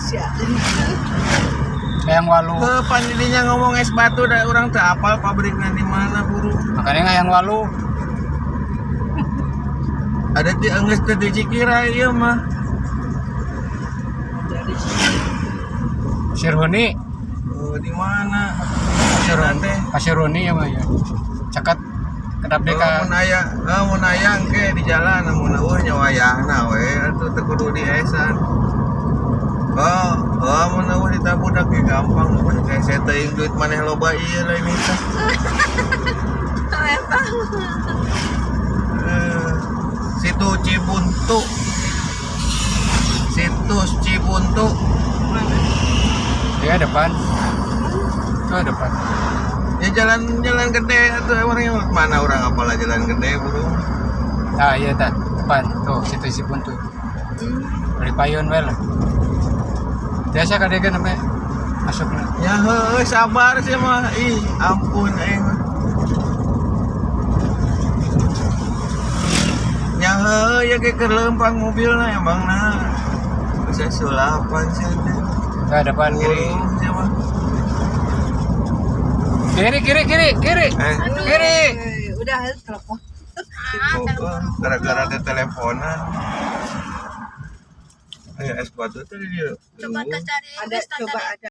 Sia. Hayang walu. Ke pandidinya ngomong es batu da urang teu apal pabrikna di mana buru. Makanya hayang walu. Ada di enggeus teh di Cikirai ieu mah. Dari sini. Sirhuni. Oh, di mana? Pasir teh. Pasir Huni ya mah ya. Caket kedap Oh, deka. mun aya, oh, mun aya engke di jalan mun eueuh nya wayahna we atuh teu kudu di esan. Oh, oh mun eueuh ditabudak ge gampang mun hese teuing duit maneh loba ieu lain eta. Eta. Eh, Situ Cibuntu. Situs Cibuntu. Mana? Ya depan. Tuh depan. Ya jalan-jalan gede atuh orang yang mana orang apalah jalan gede bro. Ah iya tah, depan. Tuh situ Cibuntu. Beli payun we lah. Biasa kadang namanya masuknya. Ya heuh sabar sih mah. Ih, ampun aing mah. Ya heuh ya ge keur leumpang mobilna emang nah. Bisa sulapan sih teh. Tuh depan kiri. Burung sih mah. Kiri kiri kiri kiri. Eh, Aduh. Kiri. Udah telepon. oh, oh, gara-gara ada teleponan. Eh, es batu tadi dia. Coba kita cari Ada kita coba cari. ada.